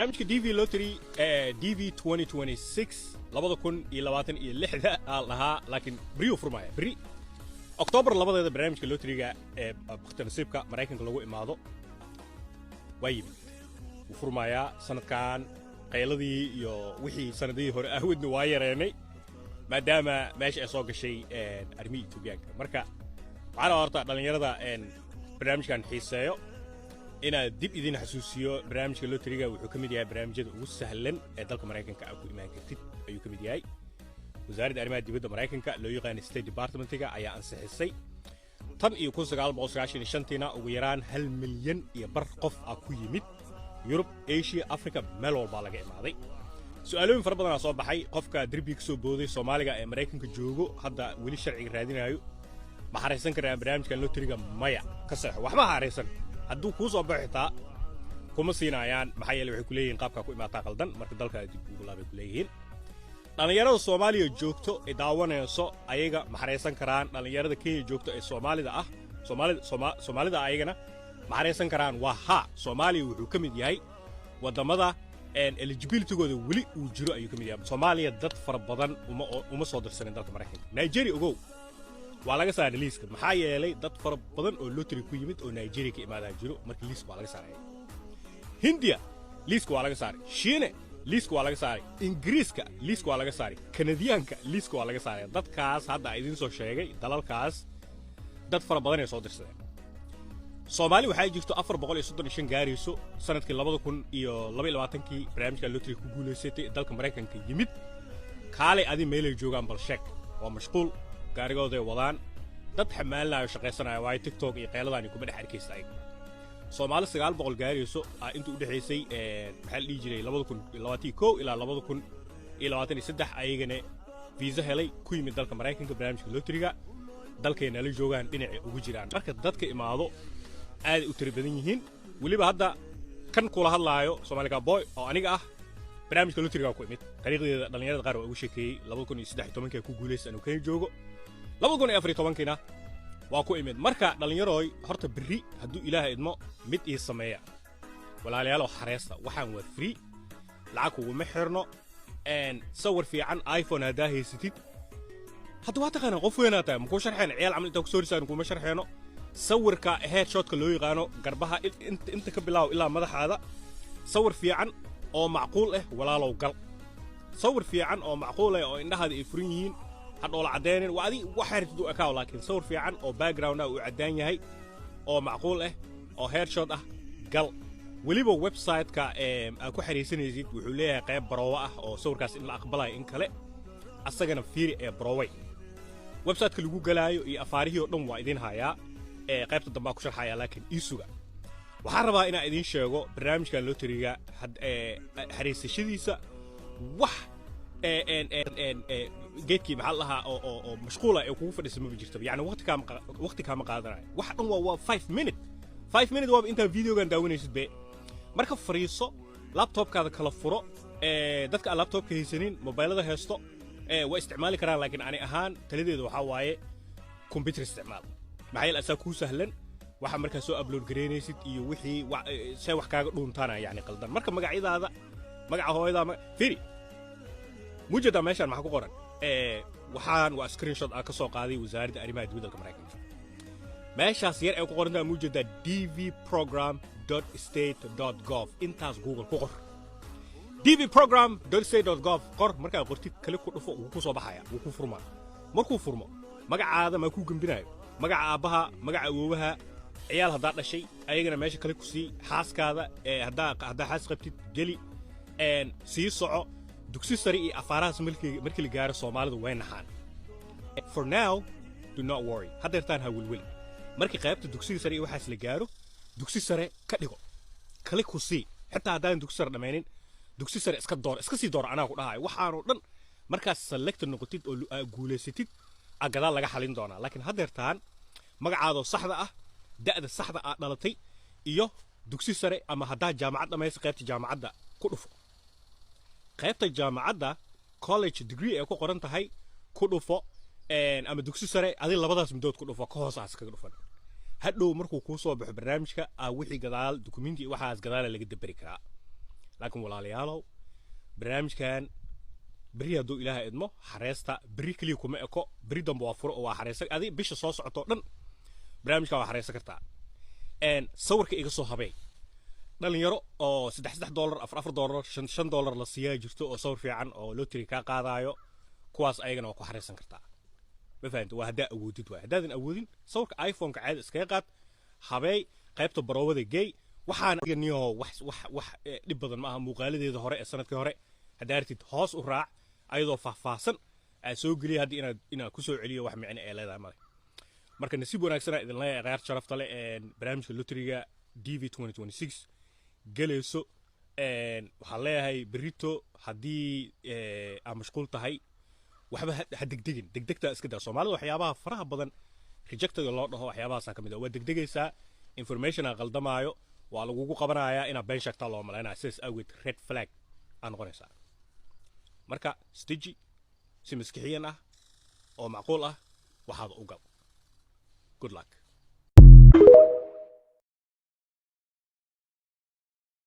Barnaamijka DV Lottery ee DV 2026, 2026 aa lahaa, laakiin beriyuu furmaya, beri Oktoobar 2deeda. Barnaamijka lotteryga ee bakhtiyaanasiibka Maraykanka lagu imaado waa yimid, wuu furmayaa sanadkan. Qayladii iyo wixii sanadihii hore ahwadna waa yareenay, maadaama meesha ay soo gashay arrimihii Etoobiyaanka. Marka waxaa rabaa horta dhallinyarada barnaamijkan xiiseeyo inaad dib idin xasuusiyo: barnaamijka lotteryga wuxuu ka mid yahay barnaamijyada ugu sahlan ee dalka Maraykanka aad ku imaan kartid ayuu ka mid yahay. Wasaaradda Arrimaha Dibadda Maraykanka, loo yaqaana State Departmentiga, ayaa ansixisay. Tan iyo 1995-tiina ugu yaraan 1.5 milyan qof ah ku yimid Yurub, Asia, Africa, meel walbaa laga imaaday. Su'aalooyin fara badanaa soo baxay. Qofka derbiga ka soo booday Soomaaliga ee Maraykanka joogo, hadda weli sharciga raadinayo, ma xaraysan karaa barnaamijkan lotteryga? Maya, ka seexo, waxba ha xaraysan. Hadduu kuu soo baxo xitaa kuma siinayaan. Maxaa yeele, waxay ku leeyihiin qaabkaa ku imaataa qaldan, marka dalka dib ugu laabay ku leeyihiin. Dhallinyarada Soomaaliya joogto ee daawanayso, ayaga ma xaraysan karaan? Dhallinyarada Kenya joogto ee Soomaalida ah, Soomaalida, Soomaalida ayagana ma xaraysan karaan? Waa haa. Soomaaliya wuxuu ka mid yahay waddamada eligibilitygooda weli uu jiro ayuu ka mid yahay. Soomaaliya dad fara badan uma soo dirsanin dalka Maraykanka. Nigeria, ogow, waa laga saaray liiska. Maxaa yeelay, dad fara badan oo lottery ku yimid oo Nigeria ka imaadaa jiro, marka liiska waa laga saaray. Hindiya liiska waa laga saaray. Shiine liiska waa laga saaray. Ingiriiska liiska waa laga saaray. Kanadiyaanka liiska waa laga saaray. Dadkaas hadda idiin soo sheegay, dalalkaas dad fara badan ay soo dirsadeen. Soomaali waxaa jirto 435 gaarayso sanadkii 2022-kii barnaamijka lottery ku guulaysatay, dalka Maraykanka yimid. Kaalay adi meelay joogaan bal sheeg. Waa mashquul, gaarigooday wadaan, dad xamaalinayo, shaqaysanaya waayo. TikTok iyo qeyladaani kuma dhex arkaysa ayaga. Soomaali 900 gaarayso inta u dhexaysay, maxaa la dhihi jiray, 2021 ilaa 2023, ayagana viisa helay, ku yimid dalka Maraykanka barnaamijka lotteryga, dalkay nala joogaan, dhinacay ugu jiraan. Marka dadka imaado aaday u tiro badan yihiin. Weliba hadda kan kula hadlaayo, Soomaaliga boy oo aniga ah, barnaamijka lotteryga ku imid. Taariikhdeeda dhallinyarada qaar waa ugu sheekeeyey. 2013-kii ku guulaysta anuu Kenya joogo, 2014-kiina waa ku imid. Marka dhallinyarooy, horta berri hadduu Ilaaha idmo mid ii sameeya, walaalayaalow, xareesta. Waxaan waa free, lacag kuguma xirno. Sawir fiican, iPhone haddaa haysatid, hadda waa taqaanaa, qof weynaa tahay, makuu sharxeen ciyaal camal intaa kusoo risaan, kuma sharxeeno. Sawirka headshotka loo yaqaano, garbaha inta ka bilaaw ilaa madaxaada, sawir fiican oo macquul ah, walaalow, gal. Sawir fiican oo macquul ah oo indhahaada ay furan yihiin, ha dhoola caddeenin, waa adi waxaa rabtid u ekaaw, laakiin sawir fiican oo background ah uu caddaan yahay oo macquul ah oo headshot ah gal. Weliba website-ka aad ku xariisanaysid wuxuu leeyahay qayb baroowo ah oo sawirkaas in la aqbalayo in kale asagana fiiri ee barooway. Website-ka lagu galaayo iyo afaarihii oo dhan waa idiin hayaa, ee qaybta dambaa ku sharxaya, laakiin ii suga. Waxaan rabaa inaan idiin sheego barnaamijkan lotteryga xariisashadiisa wax geedkii, maxaa la dhahaa, oo mashquula ee kugu fadhisa maba jirtaba. Yani waqti kaama qaadanayo. Wax dhan waa 5 minute, 5 minute waaba intaa videogan daawanaysid be. Marka fariiso, laptopkaada kala furo. Dadka aan laptopka haysanin, mobilada haysto waa isticmaali karaan, laakiin ani ahaan taladeeda waxaa waaye computer isticmaal. Maxaa yeele, asaa kuu sahlan waxa markaa soo upload garaynaysid iyo wixii see wax kaaga dhuuntaana, yani qaldan. Marka magacyadaada, magaca hooyadaa, fiiri mujeedaa meeshaan maxaa ku qoran? Waxaan waa screenshot aan ka soo qaaday Wasaaradda Arrimaha Dibadda dalka Maraykanka. Meeshaas yar ee ku qorantaa mujeedaa, dvprogram.state.gov. Intaas Google ku qor, dvprogram.state.gov qor. Markaa qortid, kale ku dhufo, wuu ku soo baxaya, wuu ku furmaa. Markuu furmo, magacaada maa kuu gembinayo, magaca aabbaha, magaca awoowaha, ciyaal haddaa dhashay ayagana meesha kale ku sii, xaaskaada haddaa xaas qabtid geli, sii soco. Dugsi sare iyo afaarahaas markii la gaaro, Soomaalidu way naxaan. For now, do not worry, haddeertaan ha welweli. Markii qaybta dugsiga sare iyo waxaas la gaaro, dugsi sare ka dhigo, kale ku sii. Xitaa haddaadan dugsi sare dhammaynin, dugsi sare iska door, iska sii door. Anaa ku dhahayo, waxaanoo dhan markaas select noqotid oo guulaysatid aa gadaal laga xalin doonaa. Laakiin haddeertaan magacaadoo saxda ah, da'da saxda aad dhalatay iyo dugsi sare, ama haddaa jaamacad dhammaysa, qaybta jaamacadda ku dhufo. Qaybta jaamacadda college degree ee ku qoran tahay ku dhufo, ama dugsi sare, adi labadaas midood ku dhufo, ka hoos aas kaga dhufan. Hadhow markuu kuu soo baxo barnaamijka aa wixii gadaal dukumenti waxaas gadaala laga daberi karaa. Laakiin walaalayaalow, barnaamijkan beri hadduu Ilaaha idmo xareesta. Beri keliya kuma eko, beri dambe waa furo oo waa xareesa. Adi bisha soo socoto dhan barnaamijkan waa xareesan kartaa. Sawirka iga soo habey. Dhalinyaro oo $3 $3, $4 $4, $5 $5 la siiyaa jirto oo sawir fiican oo lottery kaa qaadaayo. Kuwaas ayagana waa ku xareysan kartaa, ma fahamta? Waa haddaa awoodid waay. Haddaadan awoodin, sawirka iPhone-ka caadi iskaga qaad, habeey, qaybta baroowada geey. Waxaana niyo wax dhib badan ma aha. Muuqaaladeeda hore ee sanadkii hore haddaa artid, hoos u raac ayadoo faahfaahsan aad soo geliya. Haddii inaad kusoo celiyo, wax micno ee leedahay male. Marka nasiib wanaagsana idin leeyahay, khayaar sharafta leh. Barnaamijka lotteryga DV 2026 gelayso, waxaan leeyahay berito haddii aad mashquul tahay, waxba ha degdegin. Degdegta iska daa. Soomaalida waxyaabaha faraha badan rejected-ga loo dhaho waxyaabahaasaa ka mid ah. Waa degdegaysaa, information aa qaldamaayo, waa lagugu qabanayaa, inaad been sheegtaa loo malaynaya. Sidaas awgeed red flag aa noqonaysaa. Marka stigi si maskixiyan ah oo macquul ah waxaad u gal. Good luck.